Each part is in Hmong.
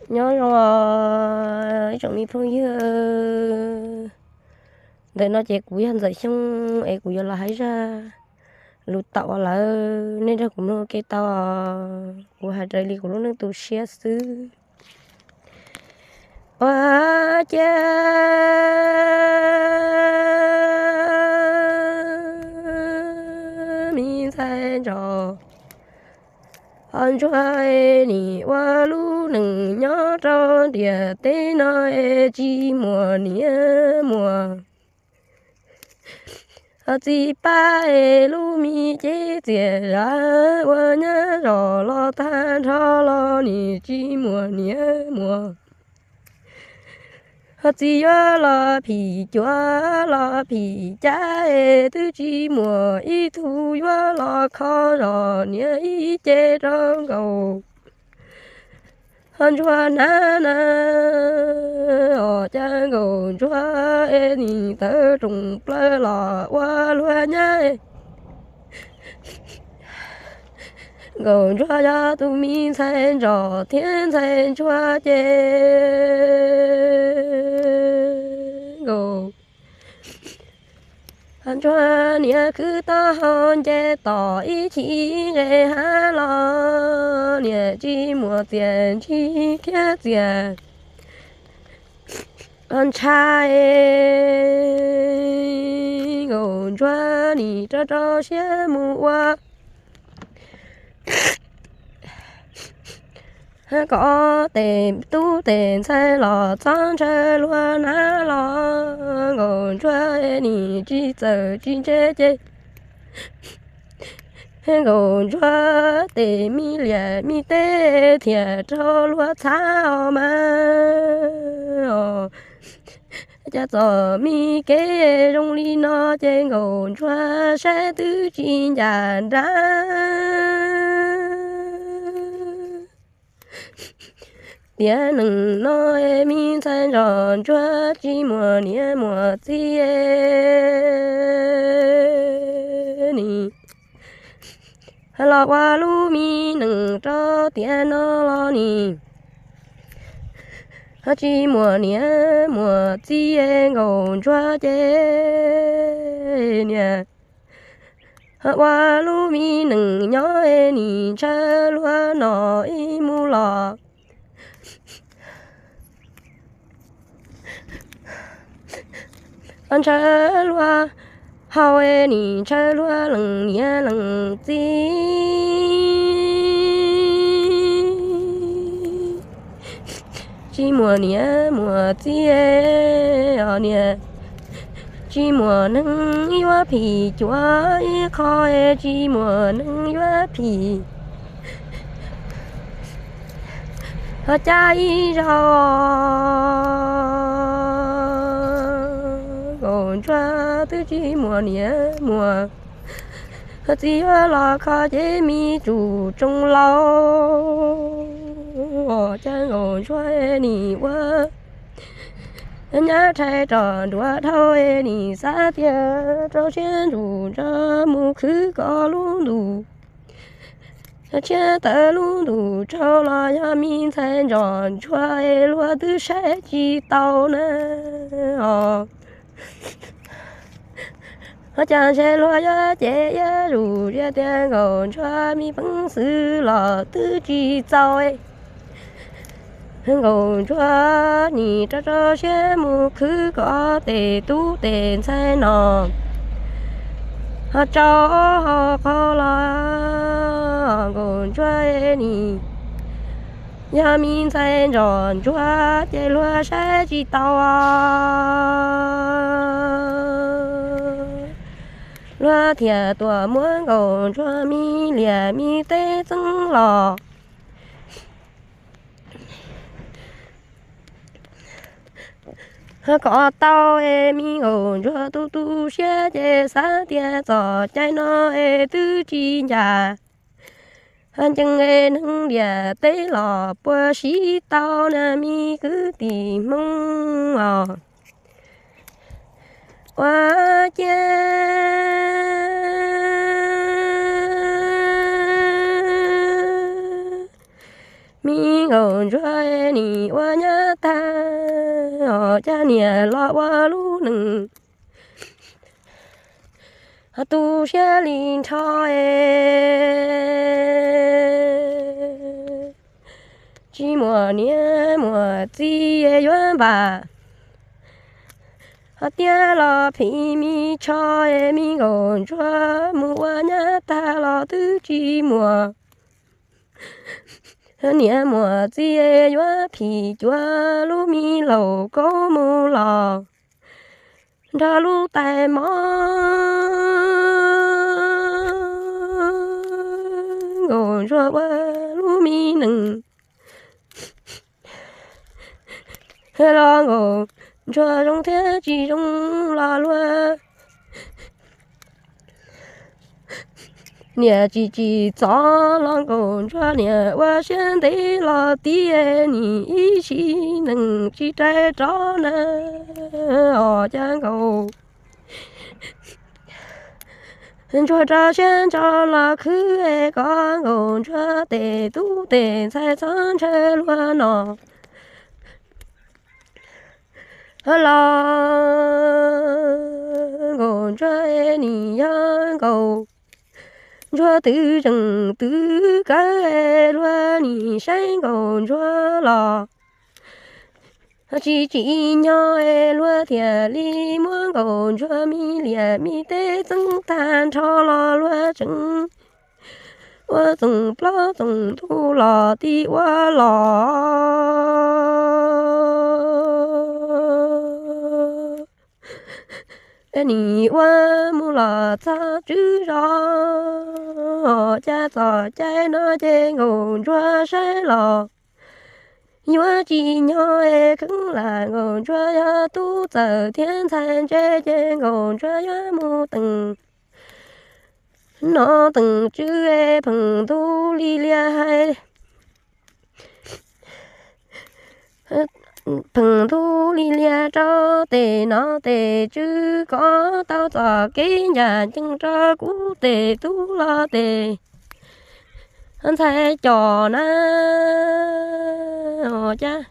Nyob zoo ib tsoom me phooj ywg, ntawm no ces kuv yog Ntxawm Xyooj es kuv yuav los hais zaj lus tau ua lawm, nej nrog kuv mloog ua ke tau. Kuv hais raws li kuv lub neej tu siab xwb. Ua ciav me ntxhais ntsos, ho ntsuag nim ua lub neej nyob rau ntiaj teb no es tsis muaj niam muaj ho txiv pab es lub me cev txias zam ua nyab zos los tag nrho los nim tsis muaj niam muaj ho txiv yuav los phim cuav los phim cab es twb tsis muaj ib tug yuav los kho zos niam ib ce rau Nkaus ho ntsuag hnav na. Os, cas Nkaus ntsuag es nim tawv rooj plaws los ua luag nyab. Nkaus ntsuag yog tus me ntxhais ntsos thiab ntxhais ntsuag ces Nkaus ntsuag niam khwv taub hau nce tom ib chim nqes hav los niam tsis muaj txiaj ntsig khiav txias ntshai. Nkaus ntsuag nim rau rau siab mus ua kom tej tub tej ntxhais los txhob ntshaw luag hnav los. Nkaus ntsuag nim tsis txawj tsis ntse ces Nkaus ntsuag tej me liaj me teb thiaj raug luag txhab os mas. Cas txom me kev zoo li no ces Nkaus ntsuag saib twb tsis ncaj nrag. Tiam neej no es me ntxhais ntsos ntsuag tsis muaj niam muaj txiv es nim los ua lub me neej rau tiam no los nim ho tsis muaj niam muaj txiv es Nkaus ntsuag ces niam ho ua lub me neej nyob es nim ntshaw luag no ib mus los ntshaw luag haus es nim ntshaw luag leej niam leej txiv. Tsis muaj niam muaj txiv os niam, tsis muaj neeg yuav phim cuav ib qho es tsis muaj neeg yuav phim ho cab ib zaug. Nkaus ntsuag twb tsis muaj niam muaj txiv yuav los kho ces me tsum tsoo laus, cas Nkaus ntsuag nim ua nyab rhais rov nruab dhau es nim xav tias rau siab ntsum ntsov mus khwv kom lub ntuj tshiab tawm lub ntuj tsaug los yog me ntxhais ntsos ntsuag es luag twb saib tsis taus na os. Ho cas ntshe luag yuav cem yuav zus, yog tias Nkaus ntsuag me peev xwm los twb tsis txaus. Nkaus ntsuag nim rau rau siab mus khwv kom tej tub tej ntxhais no ho tsau ho qhov los. Nkaus ntsuag nim yog me ntxhais ntsos ntsuag ces luag saib tsis taus. Luag thiaj tuaj muab Nkaus ntsuag me liaj me teb txeeb los kom tau es me Nkaus ntsuag tu tu siab ces xav tias txoj cai no es twb tsis ncaj. Ncees es neeg liaj teb los puas siv tau na me kwv tij Hmoob os. Ua ciav me Nkaus Ntsuag nim ua nyab tag, ho cas niam los ua lub neej ho tu siab li nrho es tsis muaj niam muaj txiv yuav npam. Ho tiag los phim me tsho es me Nkaus Ntsuag mus ua nyab tag los twb tsis muaj niam muaj txiv yuav phim cuav lub me laus kaub mus los nrog lub tais mov. Nkaus Ntsuag ua lub me neej los Nkaus Ntsuag zoo thiab tsis zoo los luag niam tsis tsim txom los Nkaus Ntsuag niam ua siab ntev los tiag nim ib sim neej tsis rais rov na. Ho cas Nkaus Ntsuag rau siab ntso los khwv es kom Nkaus Ntsuag tes tub tes ntxhais txhob ntshaw luag no. Ho los Nkaus Ntsuag nim yog Nkaus Ntsuag twb zeem twb kawg es luag nim saib Nkaus Ntsuag los tsis tsim nyog es luag thiaj li muab Nkaus Ntsuag me liam me teb txeeb tag nrho los luag tseem ua txoom plaub txoom ntug los tib ua los nim ua mus los txog tswb zos. Cas txoj cai no ces Nkaus Ntsuag saib los yuav tsis nyog es kheev lam Nkaus Ntsuag yog tub txawm thiab ntxhais ntse ces Nkaus Ntsuag yuav mus teem no teem tswb es pheem ntug li lias hais pheem ntug li lias rau tes no tes tswb kom tau txoj kev ncaj ncees rau kuv tes tub los tes ntxhais coj na. Cas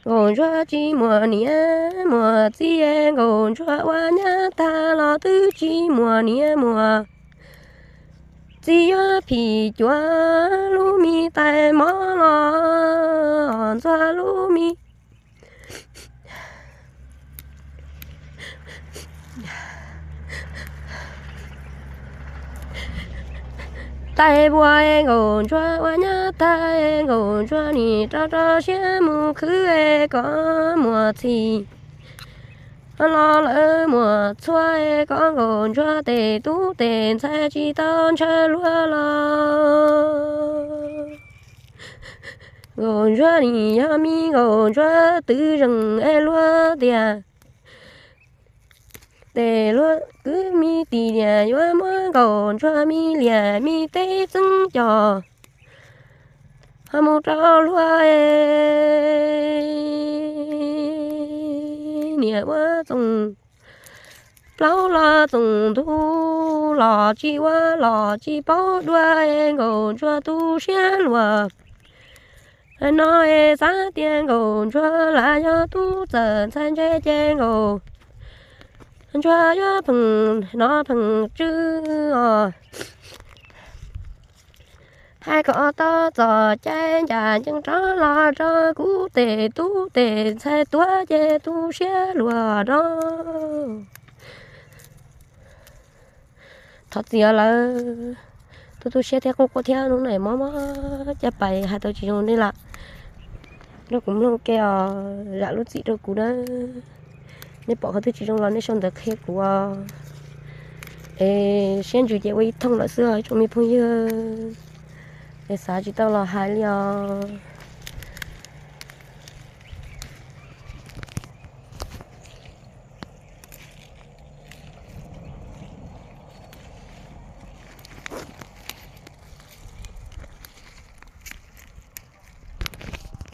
Nkaus Ntsuag tsis muaj niam muaj txiv, Nkaus Ntsuag ua nyab tag los twb tsis muaj niam muaj txiv yuav phim cuav lub me tais mov los ntxuag lub me tais vuas. Nkaus Ntsuag ua nyab tag, Nkaus Ntsuag nim rau rau siab mus khwv kom muaj txhij los lawv muaj txhua, kom Nkaus Ntsuag tes tub tes ntxhais tsis tau ntshaw luag los. Nkaus Ntsuag nim yog me Nkaus Ntsuag twb zeem es luag tias tes luag kwv me tim niam yuav muab Nkaus Ntsuag me liam me teb txeeb coj ho mus rau luag. Niam ua txoom plaub los txoom ntug los tsis ua los tsis paub dua, Nkaus Ntsuag tu siab luag no es xav tias Nkaus Ntsuag lam yog tub txawm ntxhais ntse ces Nkaus Ntsuag yuav pheej hnov pheej tsw os. Hais kom tau txoj cai ncaj ncees rov los rau kuv tes tub tes ntxhais tuag ces tu siab luag no. Thov txim lawm, tu tu siab thiab quaj quaj thiab hnub no mob mob caj pais hais tau tsis zoo nej lam nrog kuv mloog ke os, zam lub txim rau kuv na. Nej pom qhov twg tsis zoo los nej sau ntawv qhia kuv os. Es siab ntsws ces ua ib thooj lawm xwb os ib tsoom me phooj ywg. Es xav tsis tau los hais li os.